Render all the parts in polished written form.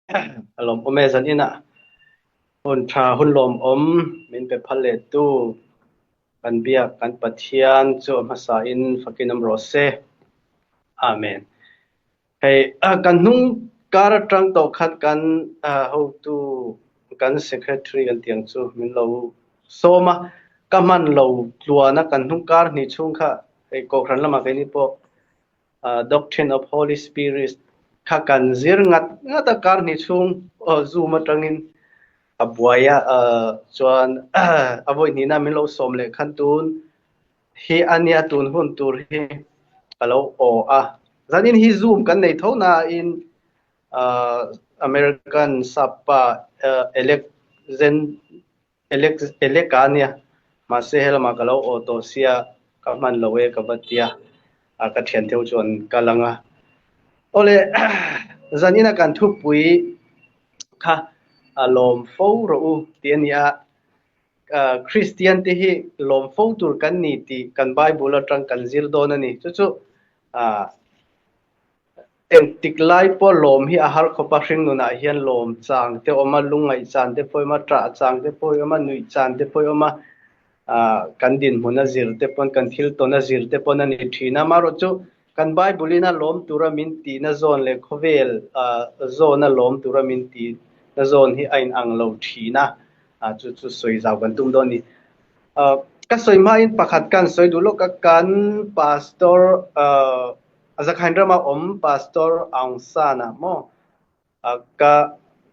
A lawmawm e zan inah hun tha hun lawmawm min pe phal leh tu kan biak kan Pathian chu a hmasa in fakin awm rawh se. Amen. Hei kan hnung kar atang tawh khan kan hotu kan secretary kan tih ang chu min lo sawm a, ka hman lo tluan a kan hnung kar hnih chhung kha hei Kohhran lamah keini pawh Doctrine of Holy Spirit kha kan zir ngat ngat a, kar hnih chhung Zoom atangin a buai a, chuan a vawi hnihna min lo sawm leh khan tun hi a nia tun hun tur hi ka lo aw a. Zanin hi Zoom kan nei tho nain American sap pa Alec Zen Elek Elek a nia, mahse helamah ka lo aw tawh sia ka hman lo e ka va tia, a ka thian theuh chu an kal ang a. Awle zanina kan thupui kha a lawm fo rawh u tih a ni a, Kristian te hi lawm fo tur kan ni tih kan Bible atang kan zir dawn a ni. Chu chu Engtik lai pawh lawm hi a har khawp a, hringnunah hian lawm chang te awm a, lungngaih chan te pawh awm a, ṭah chang te pawh awm a, nuih chan te pawh awm a, kan dinhmun a zir te pawn, kan thil tawn a zir te pawn a ni ṭhin a. Amaherawh chu kan Bible-in a lawm tura min tihna zawn leh khawvel zawna lawm tura min tihna zawn hi a inang lo ṭhin a, chu chu sawi zau kan tum dawn a ni. Ka sawi hmain pakhat kan sawi duh lawk a, kan Pastor Zakhain rama awm Pastor Aung San ah maw ka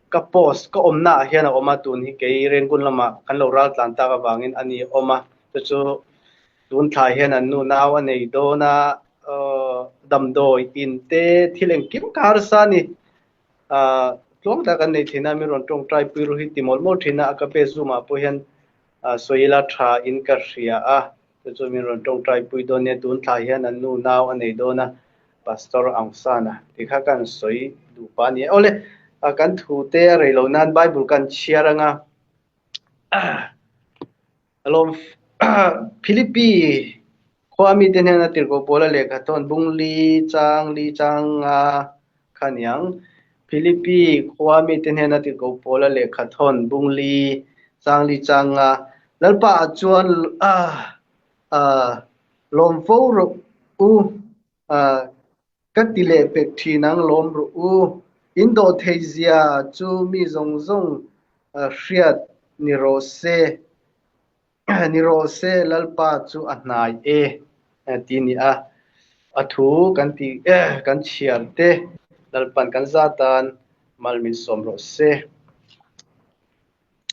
ka post ka awmna ah hian a awm a, tun hi kei Rengun lamah kan lo ral tlan tak avangin a ni awm a, chu chu tun thla hian an nu nau a nei dawn a, damdawi in te thil engkim ka harsa a ni, tluang tak an nei thin a, min rawn tawngtai pui ru hi ti mawlh mawlh thin a, a ka pe zoom ah pawh hian sawi ila tha in ka hria a. Chu chu min rawn tawngtai pui dawn nia, tun thla hian an nu nau a nei dawn a, Pastor Aung San-a tih kha kan sawi duh pah a ni. Awle, kan thu te a rei lo nan Bible kan chhiar anga, alawm Philippi khua mite hnena tirhkoh Paula lehkha thawn bung li chang li chang nga kha niang. Philippi khua mite hnena tirhkoh Paula lehkha thawn bung li chang li chang nga Lalpa ah chuan lawm fo rawh u, ka ti leh pek thin ang lawm rawh u. In dawh thei zia chu mi zawng zawng hriat ni rawh se. Ni rawh se, Lalpa chu a hnai e, ti ni a. A thu kan ti kan chhiar te Lalpan kan zatan mal min sawm rawh se.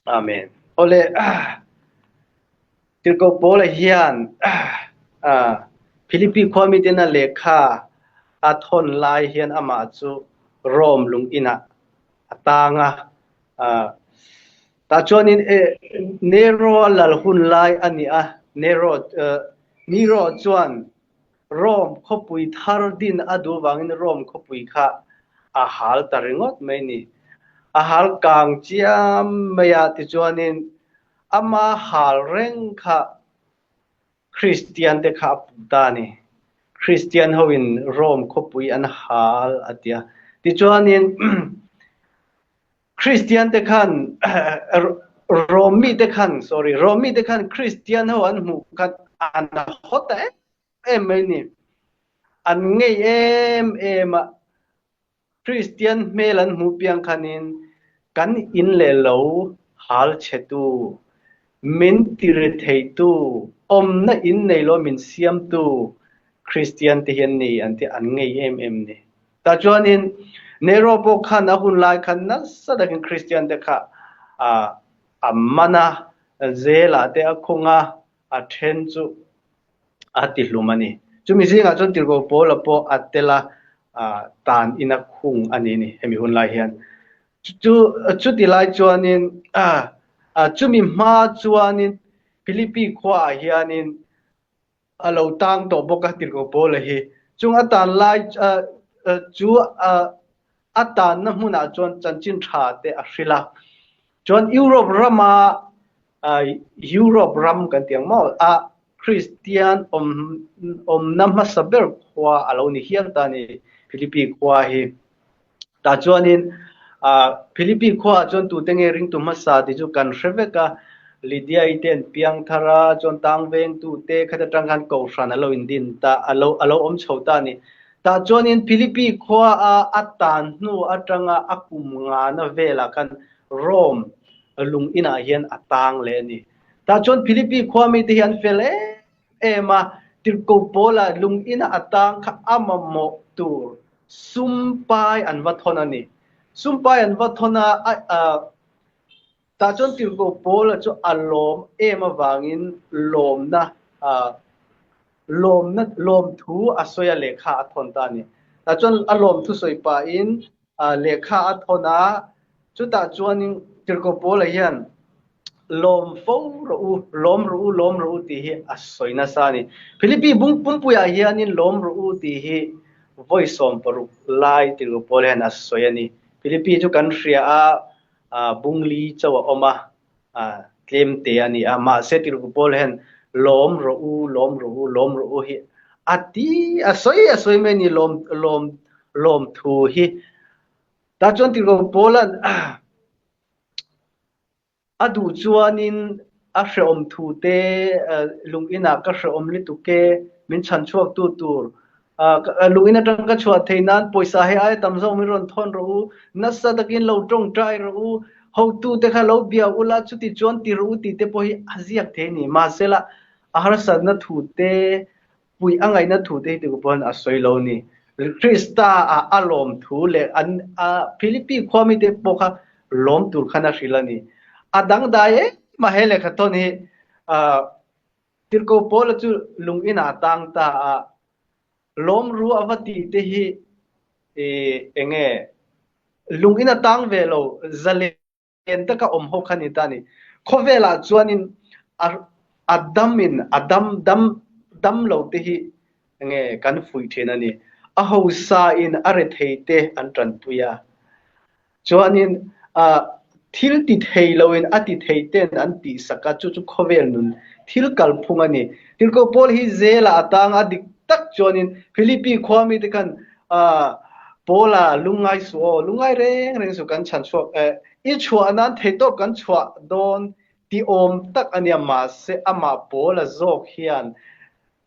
Amen. Awle, Tirhkoh Paula hian Philippi khua miten a lehkha a thawn lai hian amah chu Rome lung inah a tang a. Tah chuanin Nero a lal hun lai a ni a, Nero Nero chuan Rome khawpui thar din a duh vangin Rome khawpui kha a hal ta ringawt mai a ni. A hal kang chiam mai a, tichuanin ama hal reng kha Kristian te kha a puh ta a ni. Kristian ho in Rome khawpui an hal a ti a. Tichuanin Kristian te khan Rome mi te khan sorry Rome mi te khan Kristian ho an hmuh khan an haw ta em em mai ni. An ngei em em a. Kristian hmel an hmuh piang khanin kan in leh lo hal chhetu, min tiri theitu, awmna in nei lo min siamtu Kristian te hi an ni an ti an ngei em em ni. Tah chuanin Nero pawh khan a hun lai khan nasa takin Kristian te kha a man a, zelah te a khung a, a then chu a ti hlum a ni. Chumi zingah chuan Tirhkoh Paula pawh a tel a, tan in a khung a ni ni hemi hun lai hian. Chu chuti lai chuanin chumi hma chuanin Philippi khuaah hianin a lo tang tawh bawk a Tirhkoh Paula hi. Chung a tan lai chu a tanna hmunah chuan chanchin tha te a hrilh a. Chuan Europe rama Europe ram kan ti ang maw a Kristian awm awmna hmasa ber khua a lo ni hial ta a ni Philippi khua hi. Tah chuanin. Philippi khuaah chuan tute nge ringtu hmasa tih chu kan hre vek a, Lydia-i te an piang thar a, chuan tang vengtute khat atang khan Kohhran a lo indin ta, a lo a lo awm chho ta a ni. Tah chuanin Philippi khuaa a tan hnu atanga a kum ngana velah khan Rome lung inah hian a tang leh a ni. Tah chuan Philippi khua mite hi an fel em em a, Tirhkoh Paula lung ina a tang kha a mamawh tur sum pai an va thawn a ni. Sum pai an va thawn a, a tah chuan Tirhkoh Paula chu a lawm em avangin lawmna lawmna lawmthu a sawi a lehkha a thawn ta a ni. Tah chuan a lawmthu sawi pahin lehkha a thawn a, chutah chuanin Tirhkoh Paula hian lawm fo rawh u, lawm rawh u, lawm rawh u tih hi a sawi nasa a ni. Philippi bung pumpuiah hianin lawm rawh u tih hi vawi 16 lai Tirhkoh Paula hian a sawi a ni. Philippi chu kan hria a, bung li chauh a awm a, tlem te a ni a, mahse Tirhkoh Paula hian lawm rawh u, lawm rawh u, lawm rawh u hi a ti a sawi a sawi mai a ni, lawm lawm lawm thu hi. Tah chuan Tirhkoh Paula'n a duh chuanin a hrehawm thu te lung inah ka hrehawm lutuk e, min chhan chhuaktu tur lung in atang ka chhuah theih nan pawisa hei aia tam zawk min rawn thawn rawh u, nasa takin lo tawngtai rawh u, hotute kha lo bia ula chuti chuan ti rawh u tih te pawh hi a ziak thei a ni. Mahsela a harsatna thu te, puih a ngaihna thu te hi ti pawn a sawi lo a ni. Krista ah a lawm thu leh an Philippi khua mite pawh kha lawm tur khan a hrilh a ni. A dangdai em a he lehkhathawn hi Tirhkoh Paula chu lung inah a tang ta a, lawm ru a va tih te hi eng nge lung in a tang ve lo, zalen taka awm ho kha ni ta a ni. Khawvelah chuanin a a damin a dam dam dam lo te hi eng nge kan fuih thin a ni. A hausain a rethei te an tanpui a. Chuanin thil ti thei loin a ti thei ten an tihsak a, chu chu khawvel nun thil kalphung a ni. Tirhkoh Paul hi zelah a tang a, dik tak chuanin Philippi khua mite khan Paula lungngai suh aw, lungngai reng reng suh kan chhan chhuak e, i chhuah nan theihtawp kan chhuah dawn ti awm tak a nia, mahse amah Paula zawk hian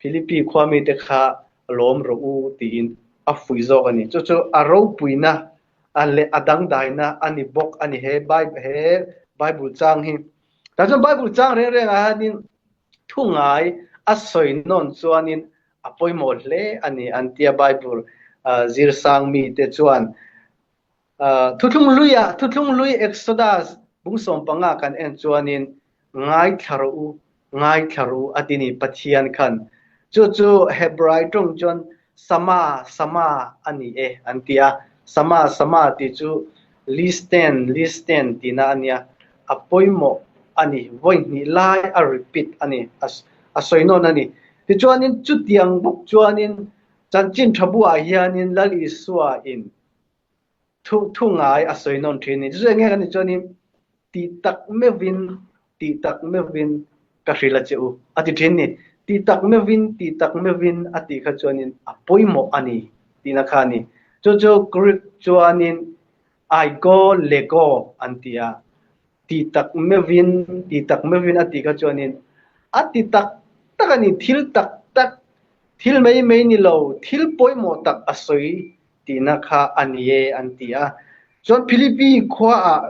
Philippi khua mite kha lawm rawh u tiin a fuih zawk a ni. Chu chu a ropuina a leh a dangdaina a ni bawk a ni he he Bible chang hi. Tah chuan Bible chang reng reng ah hianin thu ngai a sawi nawn chuanin a pawimawh hle a ni an tia Bible zirsang mite chuan. Thuthlung hluiah Thuthlung hlui Exodus bung 15 kan en chuanin Ngaithla rawh u, ngaithla rawh u, a ti ni Pathian khan. Chu chu Hebrai tawng chuan Sama, Sama a ni e an ti a. Sama, Sama tih chu listen, listen tihna a nia. A pawimawh a ni, vawi hnih lai a repeat a ni, a sawi nawn a ni. Tichuanin chutiang bawk chuanin chanchin tha buah hianin Lal Isua in Thu thu ngai a sawi nawn thin ni. Chu enge kan tih chuanin tih tak meuhvin tih tak meuhvin ka hrilh a che u a ti thin ni. Tih tak meuhvin tih tak meuhvin a tih kha chuanin a pawimawh a ni tihna kha a ni. Chu chu Greek chuanin aiko lego an ti a. Tih tak meuhvin tih tak meuhvin a tih kha chuanin a ti tak tak a ni. Thil tak tak thil mai mai ni lo thil pawimawh tak a sawi tihna kha a ni e an ti a. Chuan Philippi khua ah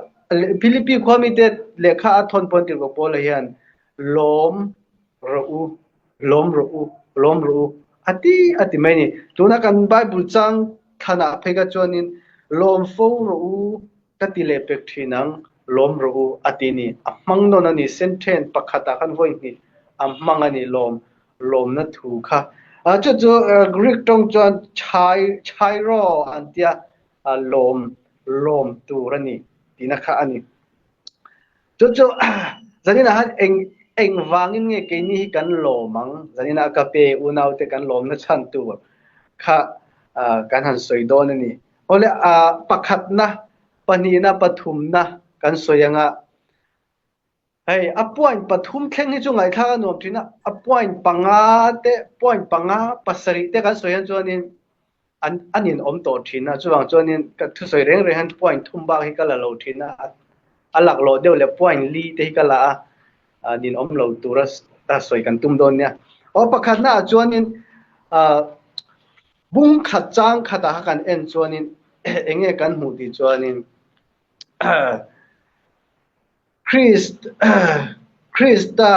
Philippi khua mite lehkha a thawn pawn tirhkoh Paula hian lawm rawh u, lawm rawh u, lawm rawh u a ti a ti mai a ni. Tuna kan Bible chang thlanah phei kha chuanin lawm fo rawh u ka ti leh pek thin ang, lawm rawh u a ti ni. A hmang nawn a ni, sentence pakhatah khan vawi hnih a hmang a ni lawm lawmna thu kha. Chu chu Greek tawng chuan chai chairo an tia lawm lawm tur a ni tihna kha a ni. Chu chu zaninah khan eng eng vangin nge keini hi kan lawm ang zaninah ka pe unaute kan lawmna chhan tur kha kan han sawi dawn a ni. Awle pakhatna pahnihna pathumna kan sawi anga Hei, a point pathum thleng hi chu ngaihthlak a nuam thin a, a point panga te, point panga pasarih te kan sawi hian chuanin. An an in awm tawh thin a, chuvang chuanin ka thusawi reng reng hian point thum bak hi ka la lo thin a, a laklawh deuh leh point li te hi ka la a, an in awm lo tura sawi kan tum dawn nia. Aw pakhatna ah chuanin ah bung khat chang khatah kha kan en chuanin eng nge kan hmuh tih chuanin Christ Krista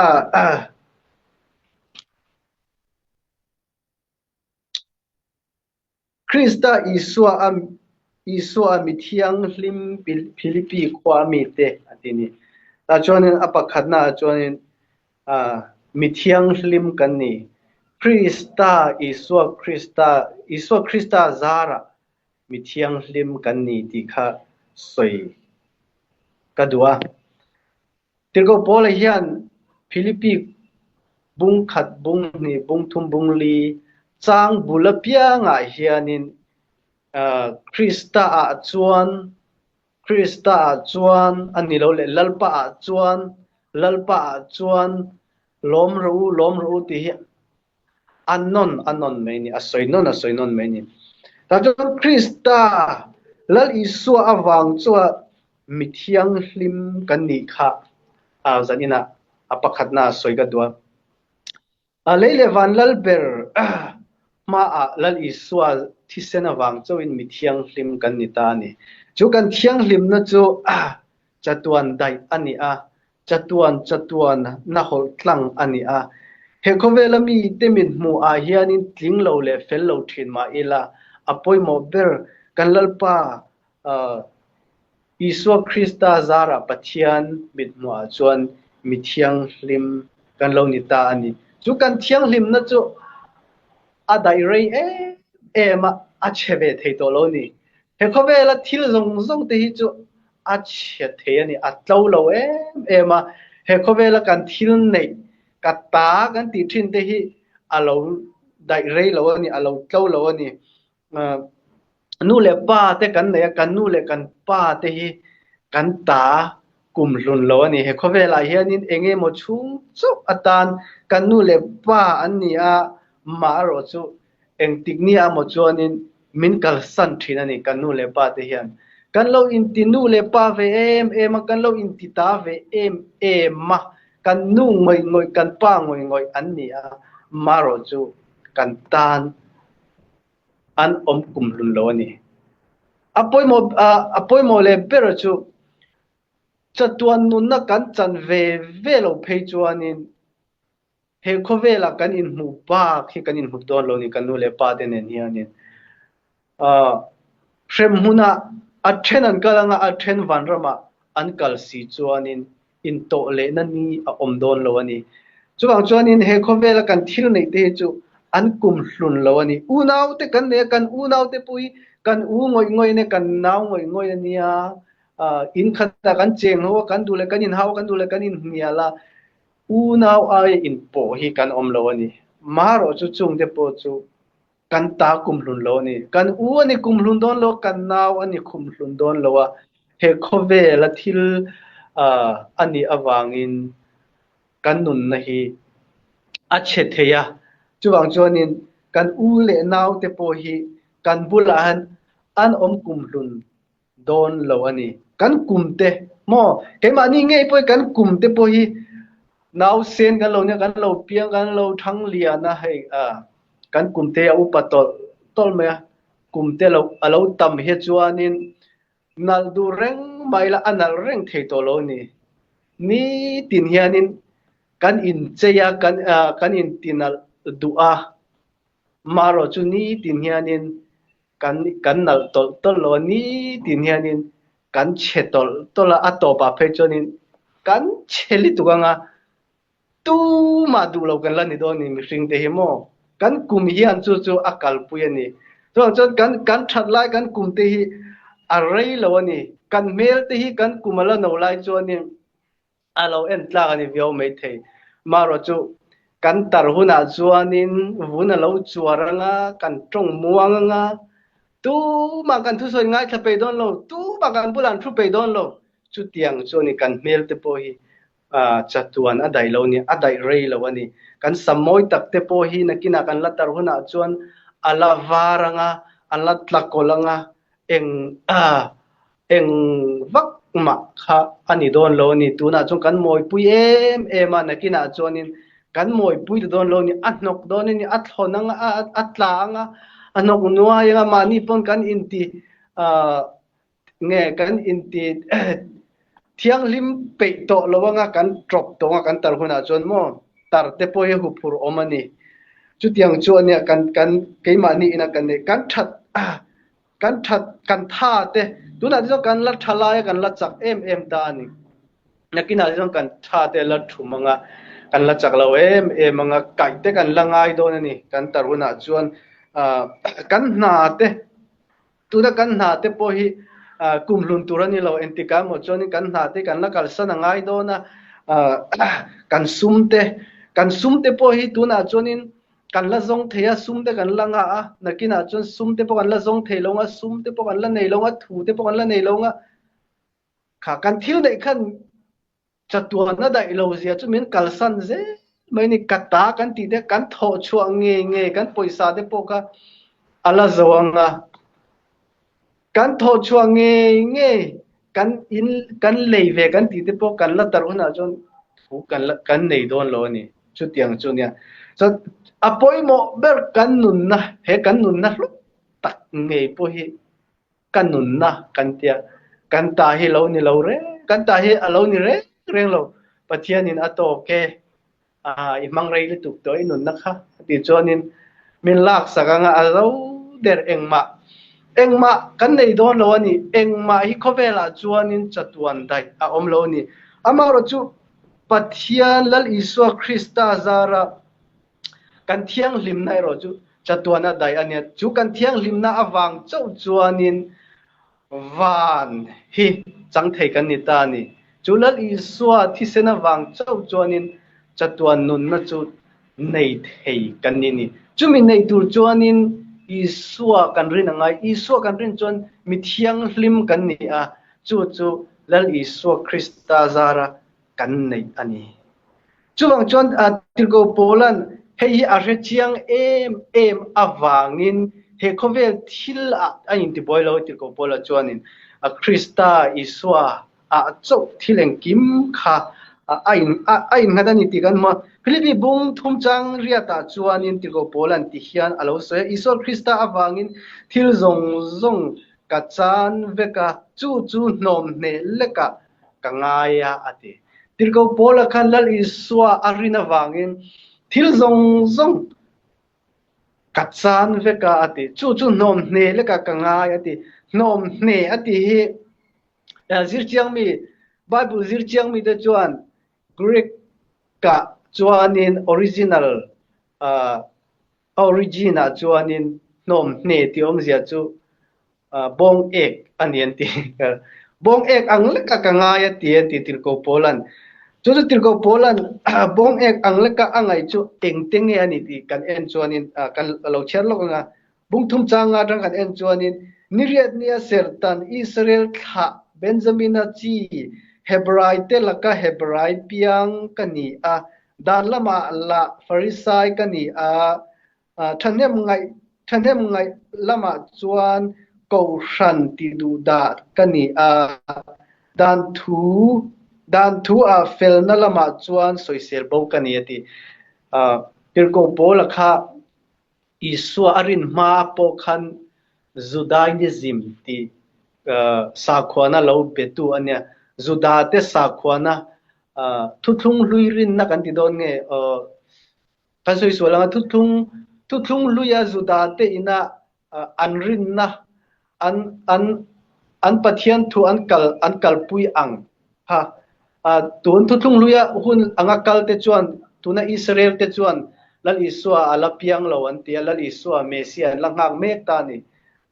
Krista Isua a Isua a mi thianghlim Philippi khua a mite a ti ni. Tah chuanin a pakhatna ah chuanin mi thianghlim kan ni. Krista Isua Krista Isua Krista zarah mi thianghlim kan ni tih kha sawi ka duh a. Tirhkoh Paula hian Philippi bung khat, bung hnih, bung thum, bung li chang bul apiangah hianin Krista ah chuan Krista ah chuan a ni lo leh Lalpa ah chuan Lalpa ah chuan lawm rawh u, lawm rawh u tih hi A nawn a nawn mai a ni, a sawi nawn a sawi nawn mai a ni. Tah chuan Krista Lal Isua avang chuan mi thianghlim kan nih kha a zan inah a pakhatna a sawi ka duh a. A lei leh van lal ber hmaah Lal Isua thisen avang chauhin mi thianghlim kan ni ta a ni. Chu kan thianghlimna chu chatuan daih a ni a, Chatuan chatuan na hawlh tlang a ni a. He khawvela mite min hmuh ah hianin tling lo leh fel lo thin mah ila, a pawimawh ber kan Lalpa Isua Krista zarah Pathian mit hmuh ah chuan mi thianghlim kan lo ni ta a ni. Chu kan thianghlimna chu a daih rei em em a, a chhe ve thei tawh lo a ni. He khawvela thil zawng zawng te hi chu a chhe thei a ni, a tlo lo em em a. He khawvela kan thil neih, ka ta kan tih thin te hi a lo daih rei lo a ni, a lo tlo lo a ni. Nu leh pa te kan nei a, kan nu leh kan pa te hi kan ta kum hlun lo a ni. He khawvelah hianin eng emaw chhung chauh atan kan nu leh pa an ni a, mah erawh chu Engtik ni a maw chuanin min kalsan thin a ni kan nu leh pa te hian. Kan lo inti nu leh pa ve em em a, kan lo inti ta ve em em a, kan nu ngawih ngawih, kan pa ngawih ngawih an ni a, marawh chu kan tan an awm kumhlun lo a ni. A pawimawh a pawimawh leh ber chu chatuan nunna kan chan ve ve lo phei chuanin He khawvelah kan inhmuh bak hi kan inhmu dawn lo ni kan nu leh pa te nen hianin. Hrem hmunah a then an kal anga a then vanramah an kal si chuanin intawh lehna ni a awm dawn lo a ni. Chuvang chuanin he khawvela kan thil neih te hi chu an kum hlun lo a ni. Unaute kan nei a, kan unaute pawh hi kan u ngawih ngawih a nia, kan nau ngawih ngawih a nia, in khatah kan cheng ho a, kan duh leh kan inhau a, kan duh leh kan inhnial a, Unau aia inpawh hi kan awm lo a ni. Marawh chu chungte pawh chu kan ta kumhlun lo a ni. Kan u a ni kumhlun dawn lo, kan nau a ni khumhlun dawn lo a. He khawvela thil a nih avangin kan nunna hi a chhe thei a. Chuvang chuanin kan u leh naute pawh hi kan bulah hian an awm kumhlun dawn lo a ni. Kan kum te maw keimahni ngei pawh hi kan kum te pawh hi nausen kan lo nia kan lo piang kan lo thang lian a hei kan kum te a upa tawlh tawlh mai a kum te lo a lo tam hi chuanin nalh duh reng mai la a nalh reng thei tawh lo a ni. Nitin hianin kan inchei a kan kan intinalh duh a marawh chu nitin hianin Kan kan nalh tawlh tawlh lo a, nitin hianin kan chhe tawlh tawlh a, a tawpah phei chuanin kan chhe lutuk anga tumah duh lo kan la ni dawn ni mihring te hi maw? Kan kum hian chu chu a kalpui a ni. Chuvang chuan kan kan that lai kan kum te hi a rei lo a ni. Kan hmel te hi kan kum a la no lai chuanin A lo en tlak a ni viau maithei. Marawh chu kan tar hunah chuanin vun a lo chuar anga, kan tawng muang anga, tumah kan thusawi ngaithla peih dawn lo, tumah kan bulah an thu peih dawn lo. Chutiang chu a ni, kan hmel te pawh hi chatuan a daih lo a ni, a daih rei lo a ni. Kan sam mawi tak te pawh hi nakinah kan la tar hunah chuan a la var anga. a la tla kawlh anga eng eng vak mah kha a ni dawn lo a ni. Tunah chuan kan mawipui em em a, nakinah chuanin kan mawipui ta dawn lo a ni. A hnawk dawn a ni, a thlawn anga, a tla anga, a hnawk nuai anga, mahni pawn kan inti nge kan inti thianghlim peih tawh lo anga kan tawp tawh anga kan tar hunah chuan maw tar te pawh hi huphurh awm a ni. Chutiang chu a nia kan kan keimahni ina kan neih kan that kan that kan tha te tunah te chuan kan la tha lai a kan la chak em em ta a ni. Nakinah te chuan kan tha te la thum anga kan la chak lo em em anga kaih te kan la ngai dawn a ni. Kan tar hunah chuan kan hna te Tuna kan hna te pawh hi kum hlun tur a ni lo, engtikah emaw chuanin kan hna te kan la kalsan a ngai dawn a, kan sum te, kan sum te pawh hi tunah chuanin kan la zawng thei a, sum te kan la ngah a, nakinah chuan sum te pawh kan la zawng thei lo ang a, sum te pawh kan la nei lo ang a, thu te pawh kan la nei lo ang a, kha kan thil neih khan Chatuan a daih lo zia chu min kalsan zel mai a ni. Ka ta kan tih te, kan thawh chhuah ngei ngei kan pawisa te pawh kha a la zo ang a. Kan thawh chhuah ngei ngei kan in kan lei ve kan tih te pawh kan la tarh hunah chuan thu kan la kan nei dawn lo a ni. Chutiang chu nia. Chuan a pawimawh ber kan nunna he kan nunna hlu tak ngei pawh hi Ka nunna kan tia, kan ta hi lo ni lo reng, kan ta hi a lo ni reng reng lo, Pathianin a tawk e, aa i hmang rei lutuk tawh i nunna kha a tih chuanin min laksak anga a zo der engmah, engmah kan nei dawn lo a ni, engmah hi khawvelah chuanin chatuan daih a awm lo a ni. Amaherawhchu Pathian Lal Isua Krista zara Kan thianghlimna erawh chu chatuana daih a nia. Chu kan thianghlimna avang chauh chuanin van hi chang thei kan ni ta a ni. Chu Lal Isua thisen avang chauh chuanin chatuan nunna chu nei thei kan ni ni. Chumi nei tur chuanin Isua kan rin a ngai. Isua kan rin chuan mi thianghlim kan ni a, chu chu Lal Isua Krista zara kan neih a ni. Chuvang chuan Tirhkoh Paula'n hei hi a hre chiang em em avangin he khawvel thil ah a intibuai lo Tirhkoh Paula chuanin Krista Isua ah chauh thil engkim kha a in a innghat a ni tih kan hmu a. Philippi bung thum chang riatah chuanin Tirhkoh Paula'n ti hian a lo sawi a, Isua Krista avangin thil zawng zawng ka chan vek a, chu chu hnawm hneh lekah ka ngai a, a ti. Tirhkoh Paula khan Lal Isua a rin avangin thil zawng zawng ka chan vek a, a ti. Chu chu hnawm hne lekah ka ngai, a ti. Hnawm hne a tih hi zirchiang mi, Bible zirchiang mite chuan Greek ah chuanin original origin ah chuanin hnawm hne tih awmzia chu Bawng ek a ni an ti. Bawng ek ang leka ka ngai a ti an ti Tirhkoh Paula'n. Chu chu Tirhkoh Paula'n bawng ek ang leka a ngaih chu engte nge a ni tih kan en chuanin kan lo chhiar lawk ang a. Bung thum changa atang kan en chuanin niriat nia sertan Israel thlah Benjamina chi Hebrai te laka Hebrai piang ka ni a, dan lamah lah Farisai ka ni a, Thahnem ngaih thahnem ngaih lamah chuan kohhran tih duh dah ka ni a, dan thu dan thu ah felna lamah chuan sawisel bo ka ni a ti. Tirhkoh Paula kha Isua a rin hma pawh khan Judaism tih sakhuana lo betu a nia. Judate sakhuana thuthlung hlui rinna kan ti dawn nge Kan sawi sual anga thuthlung thuthlung hluia Juda te ina an rinna an an an Pathian thu an kal an kalpui ang kha tun thuthlung hluia hun anga kal te chuan tuna Israel te chuan Lal Isua a la piang lo an ti a, Lal Isua Messiah an la nghak mek ta a ni.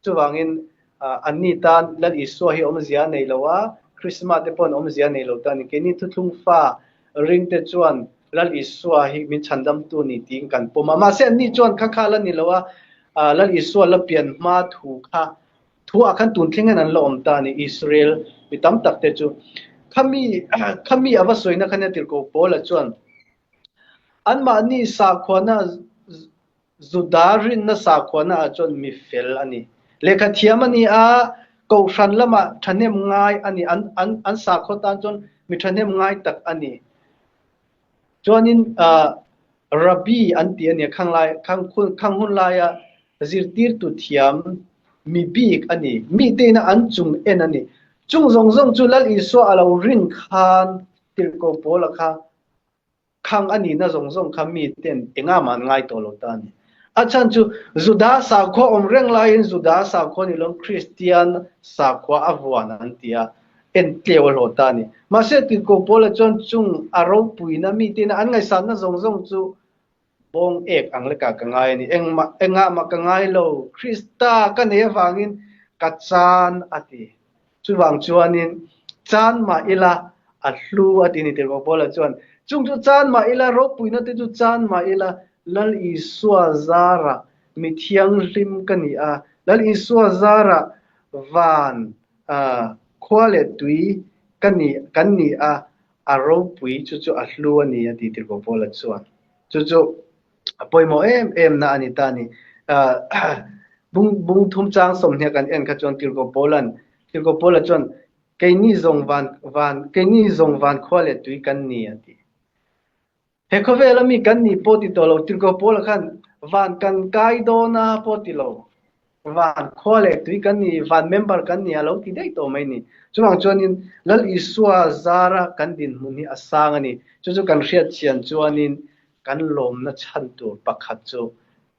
Chuvangin anni tan Lal Isua hi awmzia a nei lo a, Krismas te paw'n awmzia a nei lo ta a ni. Keini thuthlung fa ringte chuan Lal Isua hi min chhandamtu ni tiin kan pawm a. Mahse anni chuan kha kha la ni lo a, Lal Isua la pian hma thu kha thu ah khan tun thleng hian an la awm ta a ni, Israel mi tam tak te chu. Khami khami a va sawina kha nia Tirhkoh Paula chuan anmahni sakhuana Juda rinna sakhuana ah chuan mi fel a ni. Lehkha thiam a ni a, kohhran lamah thahnem ngai a ni. An an an sakhaw tan chuan mi thahnem ngai tak a ni. Chuanin Rabbi an ti a ni a, khang lai khang khang hun laia zirtirtu thiam mi bik a ni. Mite ina an chung en a ni. Chung zawng zawng chu Lal Isua a lo rin khan tirhkoh Paula kha Khang a nihna zawng zawng kha mi ten engah mah an ngai tawh lo ta a ni. A chhan chu Juda sakhua awm reng laiin Juda sakhua ni loin Kristian sakhua a vuan an ti a, en tleu a hlawh ta a ni. Mahse Tirhkoh Paula chuan chung a ropuina mi tena an ngaihsanna zawng zawng chu bawng ek ang lekah ka ngai a ni. Engmah engah mah ka ngai lo, Krista ka nei avangin ka chan a ti. Chuvang chuanin chan mah ila a hlu a ti ni Tirhkoh Paula chuan. Chung chu chan mah ila, ropuina te chu chan mah ila, Lal Isua zarah mi thianghlim ka ni a, Lal Isua zarah van khua leh tui ka ni kan ni a, a ropui chu chu a hlu a ni a ti Tirhkoh Paula chuan. Chu chu a pawimawh em em na a ni ta a ni. Bung bung thum chang 20 kan en kha chuan Tirhkoh Paula'n Tirhkoh Paula chuan keini zawng van van keini zawng van khua leh tui kan ni a ti. He khawvela mi kan nih pawh ti tawh lo Tirhkoh Paula khan van kan kai dawn a pawh ti lo. Van khua leh tui kan ni, van member kan ni a lo ti daih tawh mai ni. Chuvang chuanin Lal Isua zara kan dinhmun hi a sang a ni. Chu chu kan hriat chian chuanin kan lawmna chhan tur pakhat chu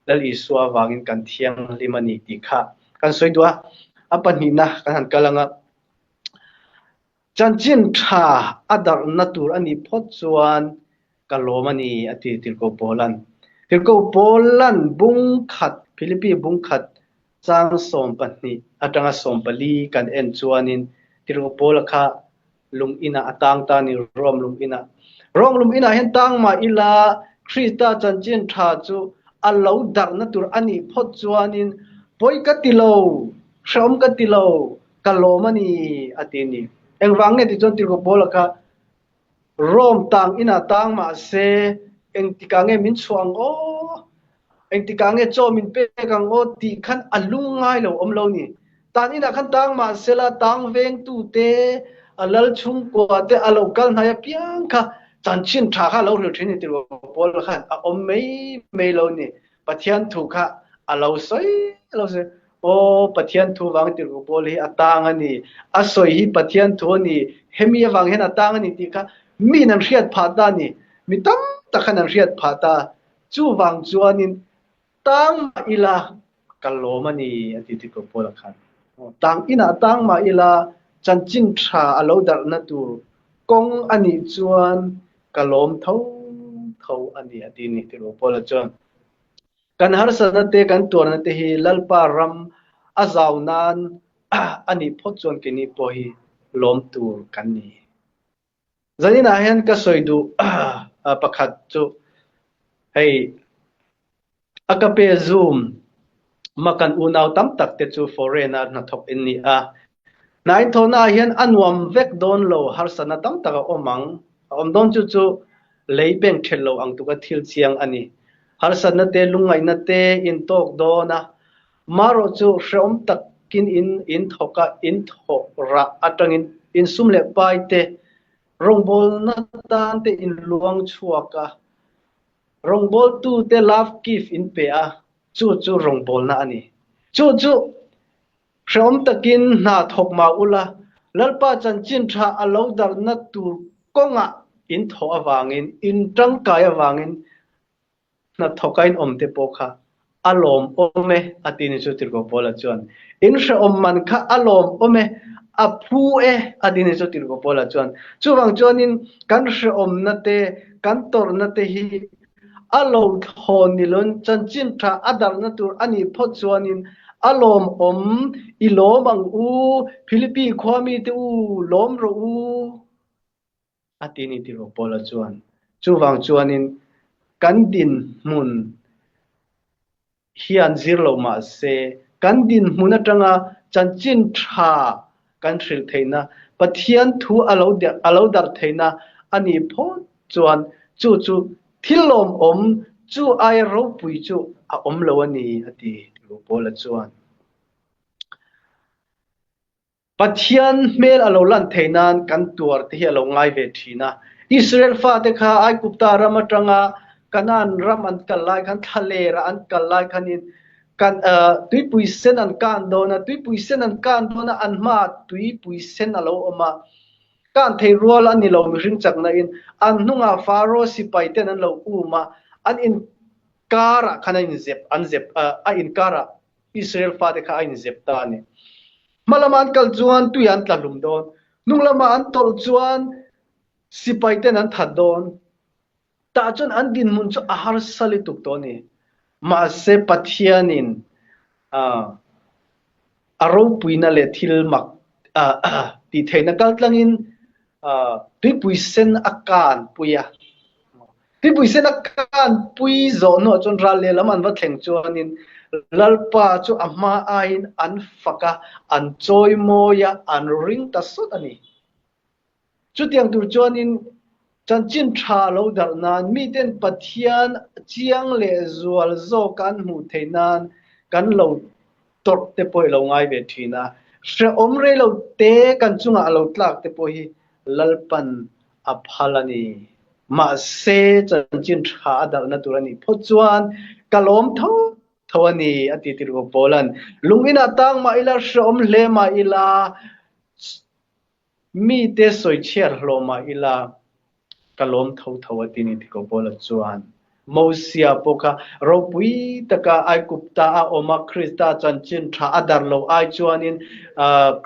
Lal Isua avangin kan thianghlim a ni tih kha kan sawi duh a. A pahnihna kan han kal ang a, chanchin tha a darhna tur a nih phawt chuan ka lawm a ni a ti Tirhkoh Paula'n. Tirhkoh Paula'n bung khat, Philippi bung khat chang 12 atanga 14 kan en chuanin Tirhkoh Paula kha lung inah a tang ta a ni, Rome lung inah. Rome lung inah hian tang mah ila Krista chanchin tha chu a lo darhna tur a nih phawt chuanin pawi ka ti lo, hrehawm ka ti lo, ka lawm a ni a ti a ni. Engvang nge ti chuan Tirhkoh Paula kha Rome tang inah tang mah se engtikah nge min chhuah ang aw? Engtikah nge chaw min pek ang aw tih khan a lung ngai lo awm lo ni. Tan inah khan tang mah sela tang vengtu te, a lal chhungkua te a lo kal hnai apiang kha chanchin tha kha a lo hril thin ni tih Paul khan a awm mai mai lo ni. Pathian thu kha a lo sawi lo sawi. Aw Pathian thu vang tirhkoh Paul hi a tang a ni. A sawi hi Pathian thu a ni. Hemi avang hian a tang a ni tih kha miin an hriat phah ta a ni. Mi tam tak khan an hriat phah ta. Chuvang chuanin tang mah ila ka lawm a ni a ti tirhkoh Paula khan. Tang inah tang mah ila chanchin tha a lo darhna tur kawng a nih chuan ka lawm tho tho a ni a ti ni tirhkoh Paula chuan. Kan harsatna te kan tuarna te hi Lalpa ram a zau nan a nih phawt chuan keini pawh hi lawm tur kan ni. Zaninah hian ka sawi duh pakhat chu hei a ka pe zoom ma kan unau tam tak te chu foreign a hnathawk in ni a. Hna in thawhna ah hian a nuam vek dawn lo harsatna tam tak a awm ang. A awm dawn chu chu lei beng ṭhelh lo ang tuka thil chiang a ni. Harsatna te lungngaihna te in tawk dawn a, marawh chu hrehawm takin in in thawk a, in thawh rah atangin in sum leh pai te, rawngbawlna tan te in luang chhuak a, rawngbawltu te love gift in pe a, chu chu rawngbawlna a ni. Chu chu hrehawm takin hna thawk mah ula, Lalpa chanchin tha a lo darhna tur kawngah in thawh avangin, in tangkai avangin Hnathawk a inawm te pawh kha a lawmawm e a ti ni chu Tirhkoh Paula chuan. In hrehawm man kha a lawmawm e, a phu e a ti ni chu Tirhkoh Paula chuan. Chuvang chuanin kan hrehawmna te, kan tawrhna te hi a lo thlawn ni loin chanchin tha a darhna tur a nih phawt chuanin a lawmawm i lawm ang u, Philippi khuamite u lawm rawh u. A ti ni tiraw Paula chuan. Chuvang chuanin kan dinhmun hian zir lo mah se, kan dinhmun atanga chanchin tha kan hrilh theihna, Pathian thu a lo a lo darh theihna a nih phawt chuan chu chu thil lawmawm chu aia ropui chu a awm lo a ni a ti tiraw Paula chuan. Pathian hmel a lo lan theih nan kan tuar te hi a lo ngai ve thin a. Israel fate kha Aigupta ram atanga Kanaan ram an kal lai khan thlaler ah an kal lai khanin kan tuipui sen an kan dawn a, tuipui sen an kan dawn a, an hmaah tuipui sen a lo awm a. Kan thei rual a ni lo mihring chakna in an hnungah Faro sipai ten an lo um a, an inkarah khan a inzep an zep a inkarah Israel fate kha a inzep ta a ni. Hma lama an kal chuan tui an tla hlum dawn, hnung lama an tawlh chuan sipai ten an that dawn. Tah chuan an dinhmun chu a harsa lutuk tawh a ni. Mahse Pathianin a ropuina leh thil mak tih theihna kaltlangin tuipui sen a kanpui a. Tuipui sen a kanpui zawh hnuah chuan ral lehlam an va thleng chuanin Lalpa chu a hma aiin an fak a, an chawimawi a, an ring ta sawt a ni. Chutiang tur chuanin chanchin tha lo darh nan miten Pathian chiang leh zual zawka an hmuh theih nan kan lo tawrh te pawh i lo ngai ve thin a. Hrehawm rei lo te kan chungah a lo tlak te pawh hi Lalpan a phal a ni. Mahse chanchin tha a darhna tur a nih phawt chuan ka lawm tho tho a ni a ti tirhkoh Paula'n. Lung inah tang mah ila, hrehawm hle mah ila, Mite sawichhiar hlawh mah ila ka lawm tho tho a ti ni ti ko Paula chuan Mosia pawh kha ropui taka Aigupta a awm a, Krista chanchin tha a dar lo ai chuanin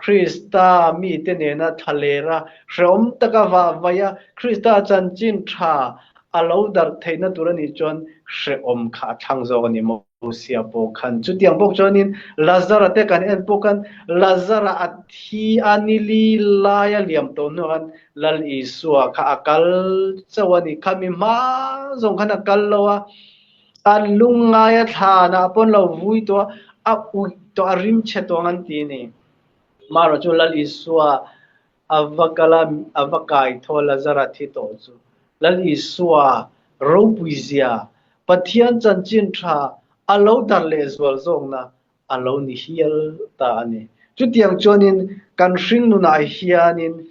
Krista mite nena thlaler a, hrehawm taka vah vaih a, Krista chanchin tha a lo dar theihna tur a nih chuan hrehawm kha a thlang zawk a ni maw. Mosia pawh khan chutiang bawk chuanin Lazara te kan en pawh khan Lazara a thi a nili lai a liam tawh hnuah khan Lal Isua kha a kal chauh a ni. Khami hma zawng khan a kal lo a, an lungngai a thlanah pawn lo vui tawh a, a uih tawh a rimchhe tawh ang an ti a ni. Marawh chu Lal Isua a va kal a, a va kai thaw a Lazara thi tawh chu Lal Isua ropui zia Pathian chanchin tha a lo darh lehzual zawkna a lo ni hial ta a ni. Chutiang chuanin kan hringnunah hianin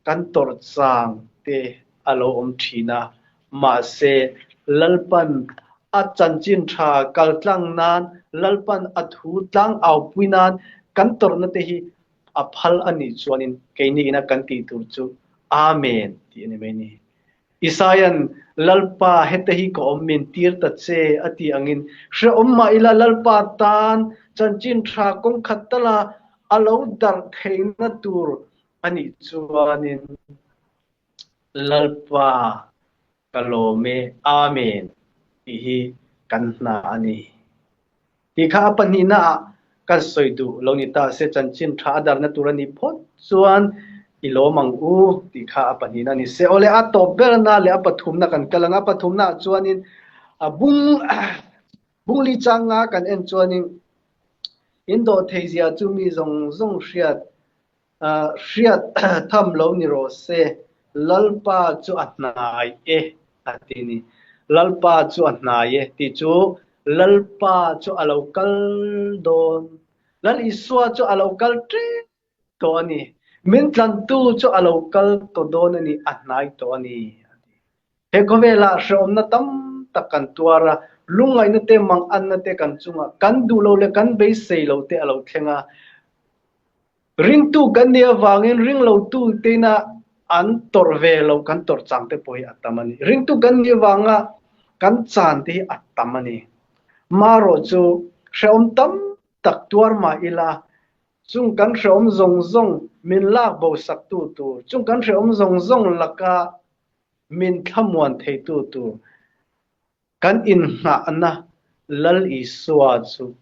kan tawrh chang te a lo awm thin a, mahse Lalpan a chanchin tha kaltlang nan, Lalpan a thu tlang aupui nan kan tawrhna te hi a phal a nih chuanin keini ina kan tih tur chu Amen tih a ni mai ni. Isaia'n, Lalpa, heta hi ka awm min tir ta che, a ti angin, hrehawm mah ila Lalpa tan chanchin tha kawng khat tala a lo darh theihna tur a nih chuanin, Lalpa ka lawm e, Amen, tih hi kan hna a ni. Ti kha a pahnihna ah kan sawi duh lo ni ta se chanchin tha a darna tur a nih phawt chuan i lawm ang u tih kha a pahnihna a ni se. Awle a tawp berna leh a pathumna kan kal ang a, pathumna ah chuanin a bung bungli changa kan en chuanin in dawh thei zia chu mi zawng zawng hriat Hriat tham lo ni rawh se, Lalpa chu a hnai e, a ti ni. Lalpa chu a hnai e tih chu Lalpa chu a lo kal dawn. Lal Isua chu a lo kal ṭep tawh a ni. Min tlantu chu a lo kal tawh dawn a ni, a hnai tawh a ni, a ti. He khawvelah hrehawmna tam tak kan tuar a, lungngaihna te, manganna te kan chungah kan duh lo leh kan beisei lo te a lo thleng a. Ringtu kan nih avangin ringlotu teina an tawrh ve lo kan tawrh chang te pawh hi a tam a ni. Ringtu kan nih avanga kan chan te hi a tam a ni. Marawh chu hrehawm tam tak tuar mah ila chung kan hrehawm zawng zawng min lak bo saktu tur, chung kan hrehawm zawng zawng laka min thlamuan theitu tur Kan inngahna Lal Isua chu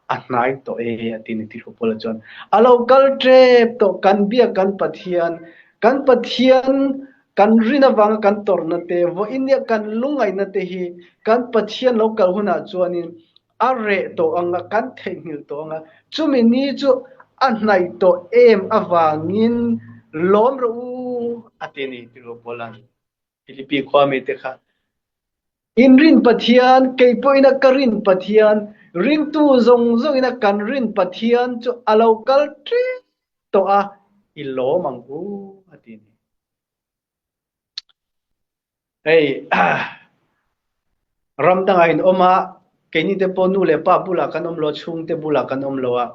a hnai tawh e a ti ni tih Paula chuan a lo kal tep tawh kan biak kan Pathian kan Pathian kan rin avanga kan tawrhna te vawiin nia kan lungaihna te hi kan Pathian lo kal hunah chuanin a reh tawh anga kan theihnghilh tawh anga chumi ni chu a hnaih tawh em avangin lawm rawh u a ti ni tih Paula'n Philippi khua mite kha In rin Pathian, kei pawhin a ka rin Pathian, ringtu zawng zawngin a kan rin Pathian chu a lo kal ṭep tawh a. I lawm ang u a ti ni. Hei ram dangah in awm a, keini te pawh nu leh pa bulah kan awm lo a, chhungte bulah kan awm lo a.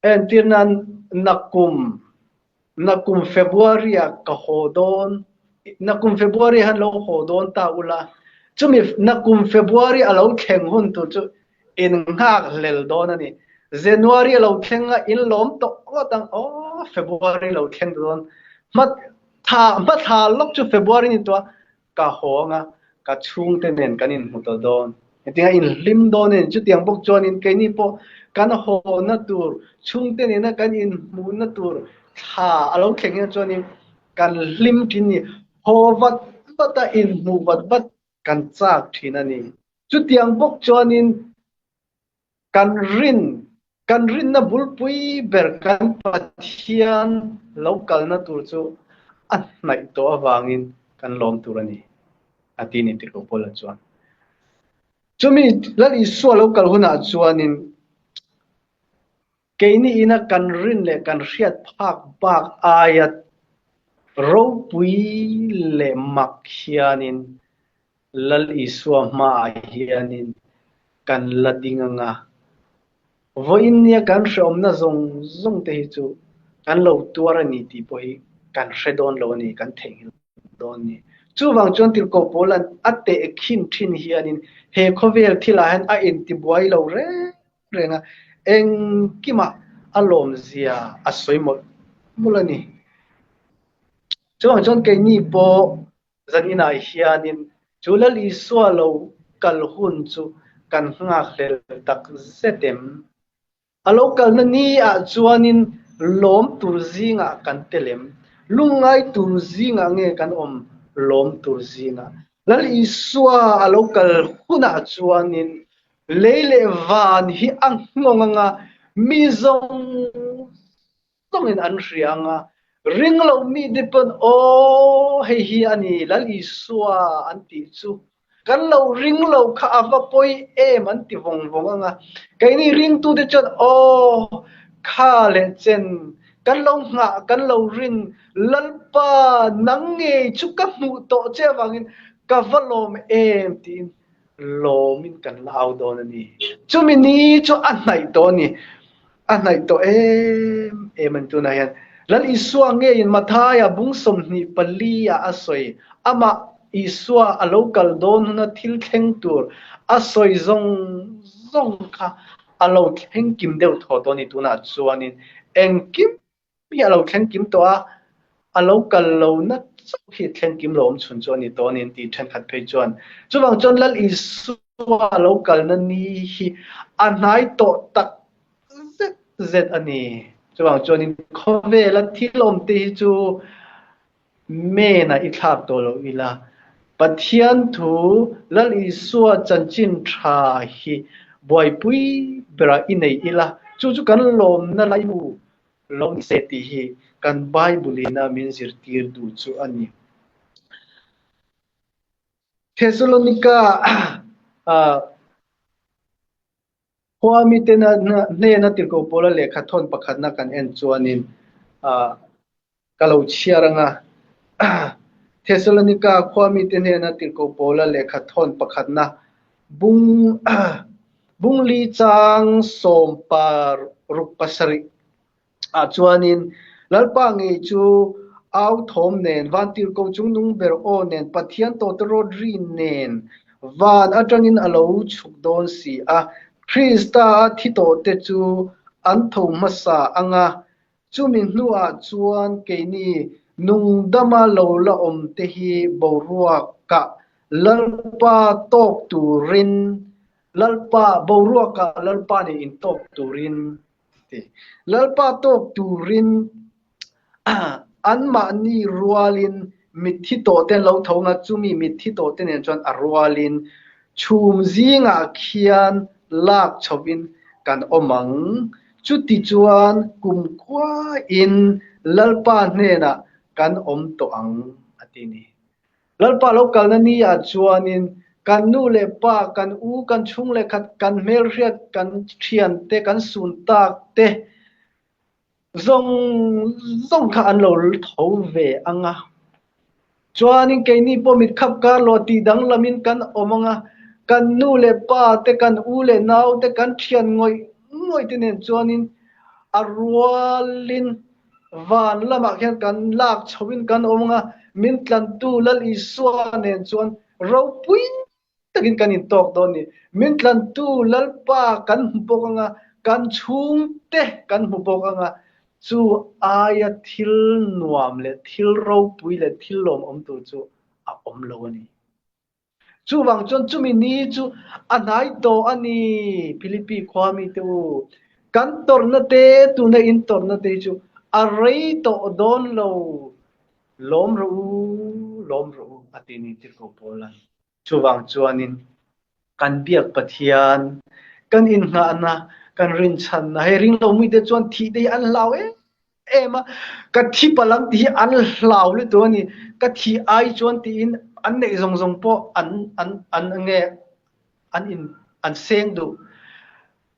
Entir nan nakum nakum February ah ka haw dawn, nakum February han lo haw dawn ta ula, chumi nakum February a lo thleng hun tur chu In nghak hlel dawn a ni. January a lo thleng a, in lawm tawh ngawt ang. Aw, February lo thleng dawn. Hma thla, hma thla lawk chu February ni tawh a, ka haw ang a, ka chhungte nen kan inhmu tawh dawn. Hetiang a inhlim dawn a ni. Chutiang bawk chuanin keini pawh kan hawna tur, chhungte nena kan inhmuhna tur thla a lo thleng hian chuanin kan hlim thin ni. Haw vat vat a, inhmuh vat vat kan chak thin a ni. Chutiang bawk chuanin kan rin, kan rinna bulpui ber kan Pathian lo kalna tur chu a hnaih tawh avangin kan lawm tur a ni, a ti ni Tirhkoh Paula chuan. Chumi Lal Isua lo kal hunah chuanin keini ina kan rin leh kan hriat phak bak aia ropui leh mak hianin Lal Isua hmaah hianin kan la ding ang a, vawiin nia kan hreawmna zawng zawng te hi chu kan lo tuar a ni tih pawh hi kan hre dawn lo a ni, kan theihnghilh dawn a ni. Chuvang chuan Tirhkoh Paula'n a tehkhin thin hianin he khawvel thilah hian a intibuai lo reng reng a, engkimah a lawmzia a sawi mawlh mawlh a ni. Chuvang chuan keini pawh Zaninah hianin chu Lal Isua lo kal hun chu kan nghakhlel tak zet em? A lo kalna ni ah chuanin lawm tur zingah kan tel em? Lungngai tur zingah nge kan awm lawm tur zingah? Lal Isua a lo kal hunah chuanin lei leh van hi a nghawng anga mi zawng zawngin an hria ang a, ring lo mite pawn aw hei hi a ni Lal Isua an tih chu kan lo ring lo kha a va pawi em an ti vawng vawng ang a, keini ringtute chuan aw kha leh chen kan lo nghah kan lo rin Lalpa nang ngei chu ka hmuh tawh che avangin ka va lawm em tiin lawmin kan la au dawn a ni. Chumi ni chu a hnaih tawh a ni. A hnaih tawh em em a ni tunah hian. Lal Isua ngeiin Mathaia bung 24 ah a sawi. Amah Isua a lo kal dawn huna thil thleng tur a sawi zawng zawng kha a lo thleng kim deuh thaw tawh a ni tunah chuanin engkim hi a lo thleng kim tawh a, a lo kal lo na chauh hi thleng kim lo awm chhun chu a ni tawh a ni an ti thenkhat phei chuan. Chuvang chuan Lal Isua lo kalna ni hi a hnai tawh tak zet zet a ni. Chuvang chuanin khawvela thil awm te hi chu Men ah i thlak tawh lo ila, Pathian thu Lal Isua chanchin tha hi buaipui berah i nei ila, chu chu kan lawmna laimu lo ni se tih hi kan Bible in a min zirtir duh chu a ni. Thesalonika Khua mite hnena Tirhkoh Paula lehkha thawn pakhatna kan en chuanin ka lo chhiar ang a. Thesalonika khua mite hnena Tirhkoh Paula lehkha thawn pakhatna bung bungli chang 17 ah chuanin Lalpa ngei chu au thawm nen, vantirhkoh chungnung ber aw nen, Pathian tawtawrawt ri nen van atangin a lo chhuk dawn si a. Krista a thi tawhte chu an tho hmasa ang a, chumi hnuah chuan keini nungdama lo la awmte hi boruakah Lalpa tawk turin, Lalpa boruakah Lalpa nen intawk turin ti. Lalpa tawk turin anmahni rualin mitthi tawhte an lo tho ang a, chumi mitthi tawhte nen chuan a rualin chhum zingah khian lak chhovin kan awm ang. Chuti chuan kumkhuain Lalpa hnenah kan awm tawh ang, a ti ni. Lalpa lo kalna ni ah chuanin kan nu leh pa, kan u, kan chhung leh khat, kan hmelhriat, kan thiante, kan sun tak te. Zawng zawng kha an lo tho ve ang a. Chuanin keini pawh mit khap kar lo tih danglamin kan awm ang a, kan nu leh pa te, kan u leh nau te, kan thian ngawih ngawih te nen chuanin a rualin van lamah khian kan lak chhoin kan awm ang a, min tlantu Lal Isua nen chuan ropui takin kan intawk dawn ni. Min tlantu Lalpa kan hmu bawk anga, kan chhungte kan hmu bawk anga, chu aia thil nuam leh thil ropui leh thil lawmawm tur chu a awm lo a ni. Chuvang chuan chumi ni chu a hnai tawh a ni, Philippi khua mite u. Kan tawrhna te, tuna in tawrhna te hi chu a rei tawh dawn lo. Lawm rawh u, lawm rawh u, a ti ni tirhkoh Paula'n. Chuvang chuanin kan biak Pathian, kan innghahna, kan rinchhanna, hei ringlo mite chuan thih te hi an hlau em em a, ka thi palang tih hi an hlau lutuk a ni, ka thih ai chuan tiin an neih zawng zawng pawh an an an nge an in an seng duh.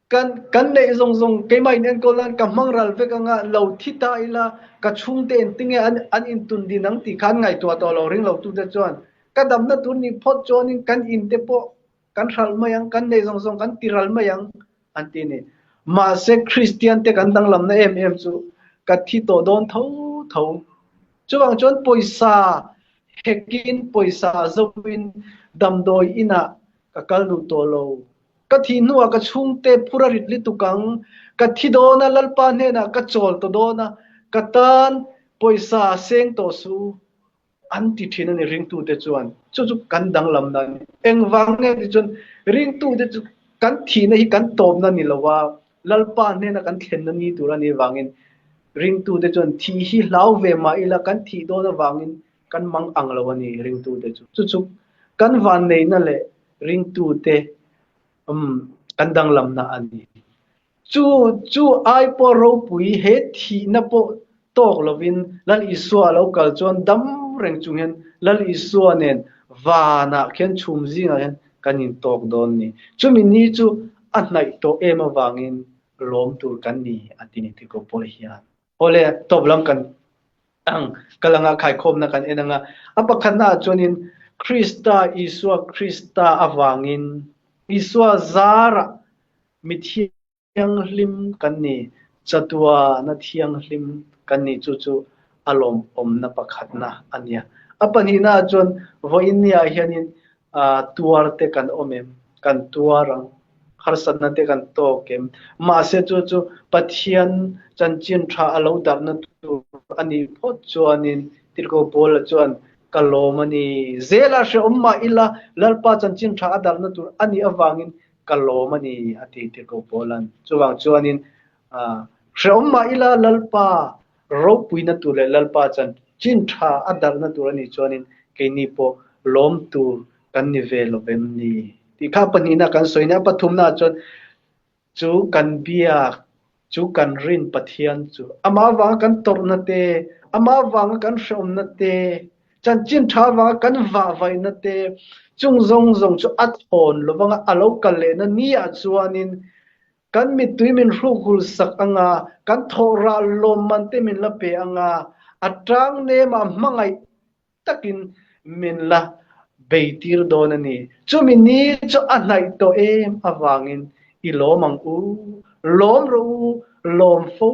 Kan kan neih zawng zawng keimah in enkawl nan ka hmang ral vek anga lo thi ta ila ka chhungte engtinge an an intun din ang tih kha an ngaihtuah tawh lo ring lo tute chuan ka damna tur nih phawt chuanin kan in te pawh kan hralh mai ang kan neih zawng zawng kan ti ral mai ang an ti a ni. Mahse Kristian te kan danglamna em em chu ka thi tawh dawn tho tho. Chuvang chuan pawisa hekin pawisa zoin damdawi inah ka kal duh tawh lo. Ka thih hnuah ka chhungte phur a rit lutuk ang, ka thi dawn a, Lalpa hnenah ka chawl tawh dawn a, ka tan pawisa seng tawh suh an ti thin a ni ringtute chuan. Chu chu kan danglamna a ni. Engvang nge ti chuan ringtute chu kan thihna hi kan tawpna ni lo a, Lalpa hnena kan thlenna ni tur a nih vangin ringtute chuan thih hi hlau ve mah ila kan thih dawn avangin kan mang ang lo a ni ringtute chu. Chu chu kan vanneihna leh ringtute um kan danglamna a ni. Chu chu ai pawh ropui he thihna pawh tawk lovin Lal Isua a lo kal chuan dam reng chung hian Lal Isua nen vanah khian chhum zingah hian kan intawk dawn ni. Chumi ni chu a hnaih tawh em avangin lawm tur kan ni a ti ni tiko pawh hian. Awle tawp lam kan ang kal anga khaikhawmna kan en anga a pakhatna ah chuanin Krista Isua Krista avangin Isua zarah mi thianghlim kan ni chatuana thianghlim kan ni chu chu a lawmawmna pakhatna a nia. A pahnihna ah chuan vawiin ni ah hianin tuar te kan awm em? Kan tuar ang. Harsatna te kan tawk em? Mahse chu chu Pathian chanchin tha a lo darhna tur a nih phawt chuanin Tirhkoh Paula chuan ka lawm a ni. Zela hrehawm mah ila Lalpa chanchin tha a darhna tur a nih avangin ka lawm a ni a ti Tirhkoh Paula'n. Chuvang chuanin hrehawm mah ila Lalpa Ropuina tur leh Lalpa chan chin tha a darhna tur a nih chuanin keini pawh lawm tur kan ni ve lo vem ni? Tih kha pahnihna kan sawi nia, pathumna ah chuan chu kan biak, chu kan rin Pathian chu amah avanga kan tawrhna te, amah avanga kan hrehawmna te, chanchin tha avanga kan vahvaihna te, chung zawng zawng chu a thawn lovanga a lo kal lehna ni ah chuanin Kan mittui min hruk hul sak anga, kan thawh rah lawmman te min la pe anga, a tang nemah hmangaih takin min la bei tir dawn a ni. Chumi ni chu a hnaih tawh em avangin i lawm ang u, lawm rawh u, lawm fo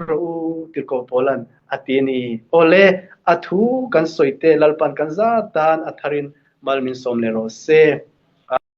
rawh u, Tirhkoh Paula'n a ti a ni. Awle, a thu kan sawi te Lalpa'n kan zat tan a tharin mal min sawm leh rawh se.